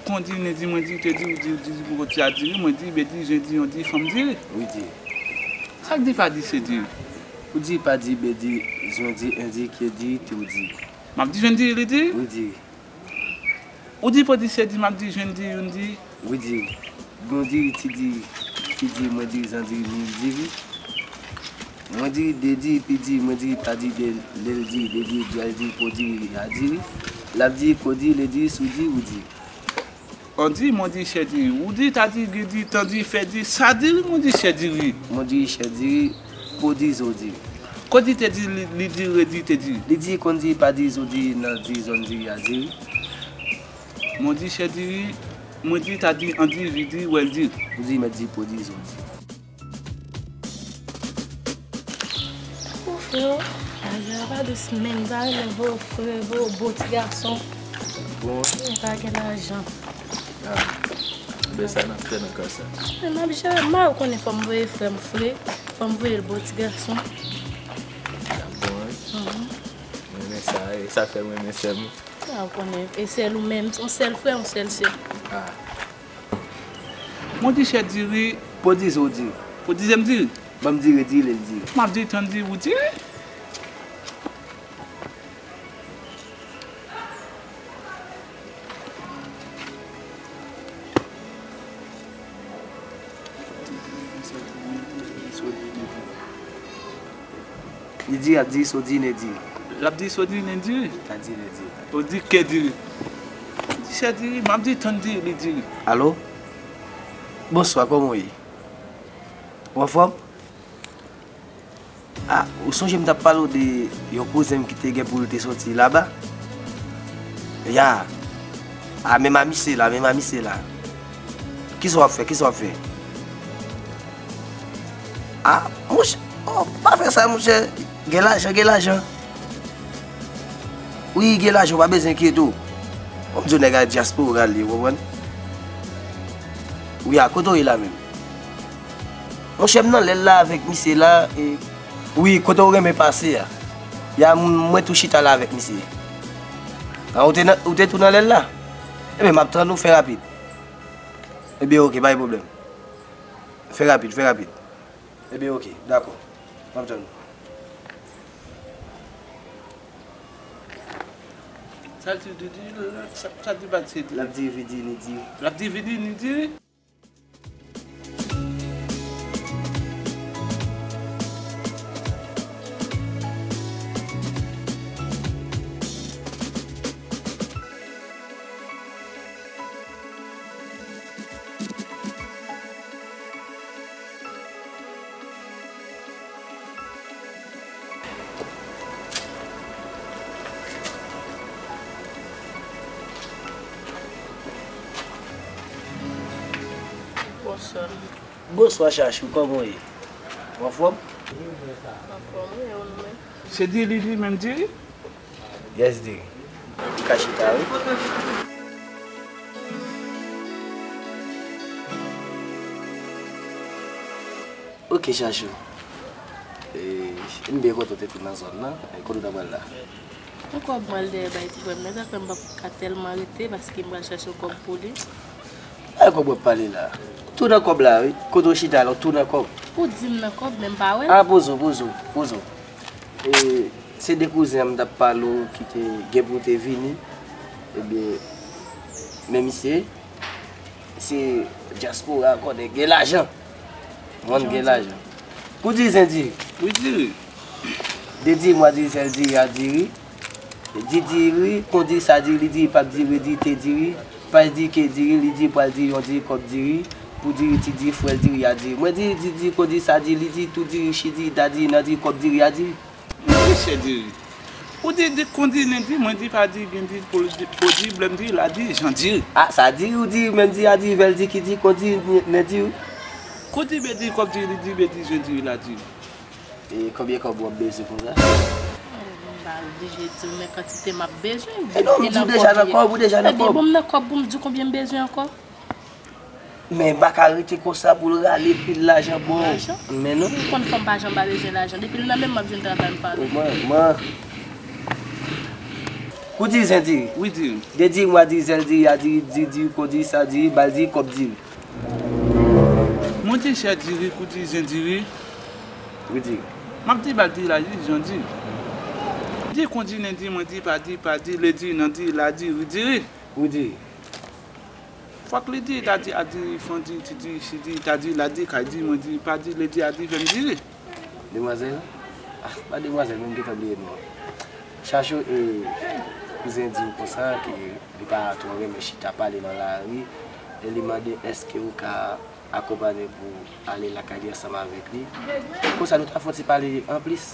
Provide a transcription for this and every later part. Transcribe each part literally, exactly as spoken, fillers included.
Kondi, lendi, mwen di, te di, ou di, ou di, ou di, a diri, mwen di, be di, je di, on di, fanm diri. Wi, diri. Sa k di pa di se diri? Ou di pa di, be di, zwen di, en di, ke di, tou di. M ap di jwenn diri, li di? Wi, diri. Ou di po di se di, m ap di jwenn diri, youn diri. Wi, diri. Gon diri, ti diri, fi diri, mwen diri, zan diri, mil diri. Mwen diri, de diri, pi diri, mwen diri, pa diri, de, lè l diri, de diri, dwa l diri, po diri, a diri. L ap diri, ko diri, le diri, sou diri, ou diri. On diri, mon diri, chè diri. Ou diri, ta diri, gri diri, tan diri, fè diri, sa diri, mon diri, chè diri. Mon diri, chè diri, po diri, zo diri. Ko diri, te diri, li, li diri, re diri, te diri. Li diri, konn diri, pa diri, zo diri, nan diri, zòn diri, a diri. Mon diri, chè diri, mwen diri, ta diri, an diri, vi diri, wè l diri. Ou diri, mèt diri, po diri, zo diri. Ou frè, Azar pa dous menm, ta renmen voye frè, voye bo ti gason. Bon. Men pa gen lajan. Ah, ben sa n ap fè nan ka sa. Men m ap jere, m pa konnen fò m voye frè m frè, fò m voye l bo ti gason. Bon, wi. Mhm. Mwen renmen sa, e sa fè mwen renmen sè m. Ah, ou konnen, e sèl ou menm, yon sèl frè, yon sèl sè. Ah. Mon diri, chè diri. Po diri, zo diri. Po diri, zè m diri. Ban m diri, diri, lè l diri. M ap diri, tan diri, ou diri. Li di, ap di, so di, ne di. L ap di, so di, ne di. Ta di, ne di. Ou di, ke di. Di, chè diri, m ap di, tann diri, li diri. Alo? Bonswa, kòman w ye? Ou anfòm? Ah, ou sonje m t ap pale w de yon kouzen m ki te gen pou l te soti laba? Ya. Ah, men ma misye la, men ma misye la. Kisa w ap fè? Kisa w ap fè? Ah, monchè, oh, pa fè sa, monchè. Gen lajan, gen lajan. Wi, gen lajan, w pa bezwen enkyete w. Bon, m di w nèg a dyaspora li ye, w konprann? Wi, a kote w ye la menm? Monchè, m nan lè l la avèk misye la, e, wi, kote w renmen pase a. Ya, m, mwen tou chita la avèk misye. A, ou te nan, ou te tou nan lè l la? Ebyen, m ap tann ou, fè rapid. Ebyen, oke, pa gen pwoblèm. Fè rapid, fè rapid. Ebyen, oke, dakò. M ap tann ou. Sa l di, di, di, sa, sa l di, pa di, se di. L ap di, vidi, ni di. L ap di, vidi, ni di. Bonswa. Bonswa, Chachou, kòman w ye? Ou anfòm? Anfòm, wi, e ou menm? Se diri li di, menm diri? Yes, diri. Ou ka chita, wi. Oke, Chachou. E, m byen kontan w te tou nan zòn nan. E, kote w ta pral la? Yon kòb mwen al dèyè bay ti frè m nan, sa fè m p ap ka tèlman rete, paske m pral chache yon kòb pou li. Ay, kòb w ap pale la. Tou nan kòb la, wi. Kote w chita la, tou nan kòb. Ou di m nan kòb, men m pa wè l. A, poze w, poze w, poze w. E, se de kouzen an m t ap pale w ki te gen pou te vini. Ebyen, men misye, se dyaspora ankò, nèg gen lajan. Mòn gen lajan. Kou diri zen diri. Wi, diri. De diri, mwa diri, sèl diri, a diri. Di diri, kon diri, sa diri, li diri, p ap diri, re diri, te diri. Pa diri, ke diri, li diri, pral diri, yon diri, kòb diri. Pou diri, ti diri, frè l diri, a diri. Mwen diri, di diri, kon diri, sa diri, li diri, tou diri, chi diri, da diri, nan diri, kòb diri, a diri. Mesye diri. Ou di, di kondi lendi, mwen di pa di, gen di, po di, po di, blèm di, la di, jan diri. A, sa diri, ou di, menm di, a di, vèl di, ki di, kondi, lendi. Kondi be di, kòb diri, li di, be di, jan diri, la diri. E konbyen kòb w ap bezwen konsa? M pa oblije di w, men kantite m ap bezwen. E non, m di w deja nan kòb, ou deja nan kòb. Ebyen, bon, m nan kòb pou m di w konbyen m bezwen ankò. Men m pa ka rete konsa pou l rale pil lajan ban m. Lajan? Men non. Ou konn fanm pa janm pa bezwen lajan. Depi l nan men m, m ap jwenn travay m pa bezwen. Mwen, mwen. Kou diri zen diri. Wi diri. De diri mwa diri zèl diri a diri diri diri kou diri sa diri bal diri kòb diri. Mwen di chè diri kou diri zen diri. Wi diri. M ap di bal diri la diri jan diri. Di kondi nen diri mwen di pa diri pa diri le diri nan diri la diri wi diri. Wi diri. Fòk li di ta di a diri fan diri ti diri si diri ta diri la diri kay diri mwen diri pa diri le diri a diri fè m diri. Demwazèl? Ah, pa demwazèl, mwen m gentan bliye non. Chachou, e, kouzen di w konsa ke li pa twò renmen chita pale nan lari, e li mande èske ou ka akonpanye pou ale lakay li ansanm avèk li. Konsa nou ta fè yon ti pale anplis.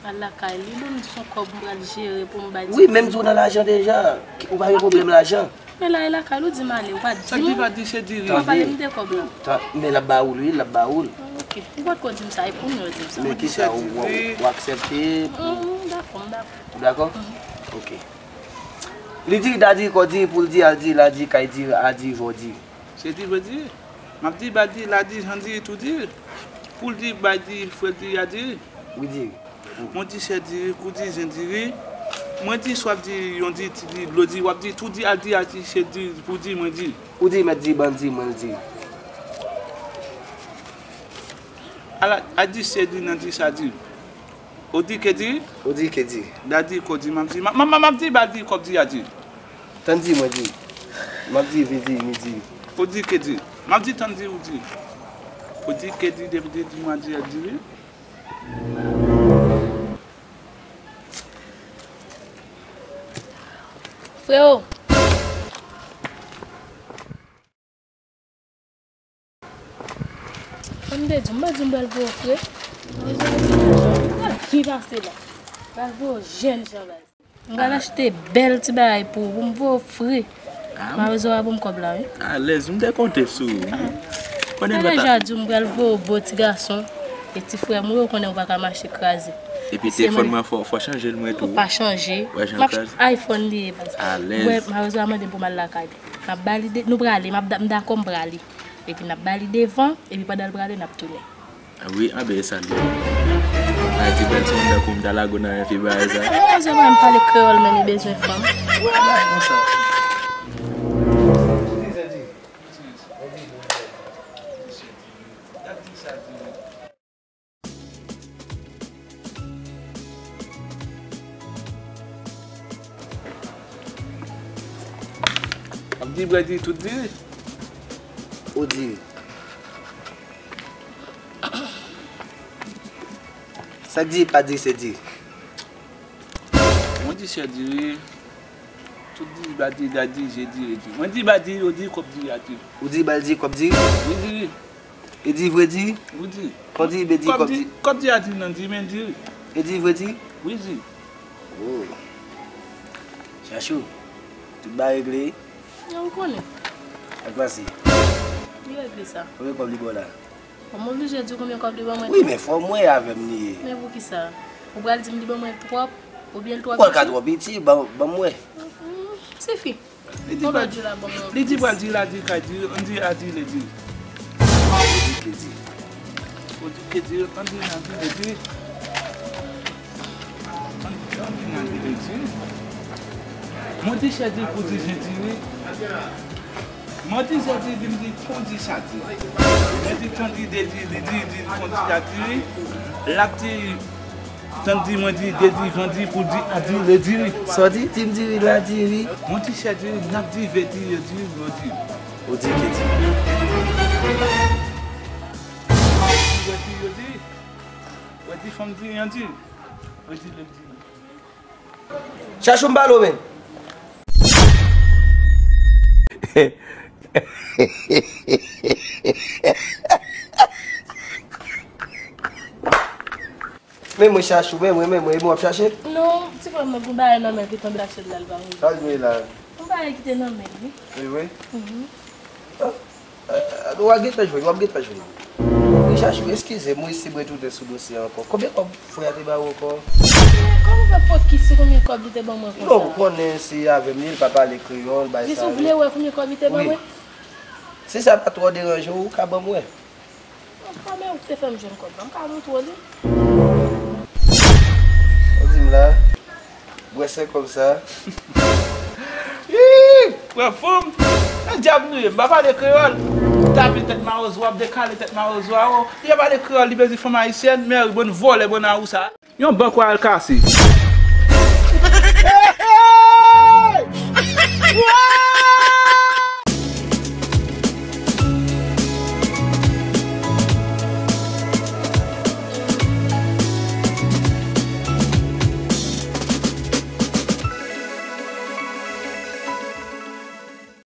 Al lakay li, bon, m di se yon kòb m pral jere pou m bay ti. Wi, men m di w nan lajan deja, ou pa gen pwoblèm lajan. Men la e lakay ou di m ale, ou pa di m. Sa k di pa di se diri. Ou pa pale m de kòb la. Men l ap ba ou l wi, l ap ba ou l. Ok, ou potko di m sa, e pou m yo di m sa. Men kisa, ou, ou, ou aksepte pou. Mm, dakò, m dakò. Ou dakò? Ok. Li di, da di, kò di, pou l di, al di, la di, kay di, a di, vò di. Se di vre diri. M ap di ba diri la diri jan diri tou diri. Pou l di bay diri frè diri a diri. Wi diri. Mwen di chè diri kou diri zen diri. Mwen di swa diri yon diri ti diri dlo diri w ap di tou diri al diri a ti chè diri pou diri mwen diri. Ou diri mèt diri bann diri mwen l diri. Ala a di chè diri nan diri sa diri. Ou di ke diri? Ou di ke diri? Da diri kò diri m ap diri. M ap, m ap, m ap diri ba diri kòb diri a diri. Tann diri mwen diri. M ap diri vi diri mi diri. Ou di ke diri. M ap di tann diri ou diri. Ou di ke diri depi diri di mwa diri a diri. Frewo. Kòm m te di w, m pa di w m pral voye w fre. Mwen di w m pral byen pase la. M pral voye w jèn jan baz. M pral achte bèl ti bagay pou ou, pou m voye w fre. Mawozo a ban m kòb la wi. Alèz, m te konte sou ou. Konnen nou ta. Deja di w m pral voye w bo ti gason. E ti frè m ou yo konnen ou pa ka mache kraze. Epi telefòn mwen fò, fò chanje l mwen tou. Ou pa chanje. M ap iPhone li ye baz. Alèz. Mawozo a mande m pou m al lakay li. M ap ba li de, nou prale, m ap da-, m dakò m prale. Epi n ap ba li devan, epi pandan l prale, n ap tounen. A wi, anben e sa l ye. Ay, ti bèl timoun tankou m ta lage w nan yon vye bagay sa. Mwen pa janm pale kreyòl, men li bezwen fanm. Bagay konsa. Ap di brè di tout diri. Ou diri. Sa k diri pa diri se diri. Mwen di chè diri. Tout diri ba diri da diri je diri diri. Mwen di ba diri yo diri kòb diri a diri. Ou diri ba l diri kòb diri? Wi diri. E diri vre diri? Wi diri. Kòb diri be diri kòb diri. Kòb diri a diri nan diri men diri. E diri vre diri? Wi diri. Oh. Chachou, tout bagay regle? Non, ou konnen. Ak pase. Li regle sa. Konbyen kòb li ba w la? Bon, m oblije di w konbyen kòb li ban mwen tou. Wi, men fò m wè avè m li ye. Men poukisa? Ou pral di m li ban mwen twòp, oubyen l twò piti? Bon, l ka twò piti, ban, ban m wè. Mm, sifi. Li di pral di la, ban mwen. Li di pral di la, di kay di, ann di a di le di. Ou di ke di. Ou di ke di, ann di la, di le di. Mwen di chè diri pou di jen diri. Mwen di chè diri, di m di kondi sa diri. Mwen di kondi de diri, li diri, diri kondi sa diri. L ap diri, tann diri, mwen diri, de diri, van diri, pou diri, a diri, le diri. Sa w di? Di m diri, la diri. Mwen di chè diri, n ap diri, ve diri, yo diri, yo diri. Ou di ke diri. Mwen diri, yo diri. Mwen di fanm diri, an diri. Mwen di lè diri. Chachou m pale w menm. Men mwen Chachou, men mwen, men mwen, e mwen w ap chache? Non, ti frè mwen, gon bagay nan men ki tonbe ak sèl la, l pa vle. Sa l jwe la? Gon bagay ki te nan men li. E vre? Mhm. Ah. W ap gentan jwenn, w ap gentan jwenn. Wi, Chachou, eskize m, wi, si mwen tounen sou dosye a ankò. Konbyen kòb frè a te ba ou ankò? Kòman w fè fokis sou konbyen kòb li te ban mwen konsa? Non, ou konnen se avè m li ye, li pa pale kreyòl, bay sa yo. Jis ou vle wè konbyen kòb li te ban mwen? Wi. Si sa pa twò deranje w, ou ka ban m wè. Bon, men ou te fè m jwenn kòb la, m ka montre w li. Ou di m la. Bwè sen kòb sa. Ih, pran fanm. Nan dyab nou ye, m pa pale kreyòl. Tape tèt mawozo, w ap dekale tèt mawozo a, o. Li pa pale kreyòl, li bezwen fanm ayisyèn, mèri, bann vòlè, bann awousa. Yon bank w al kase.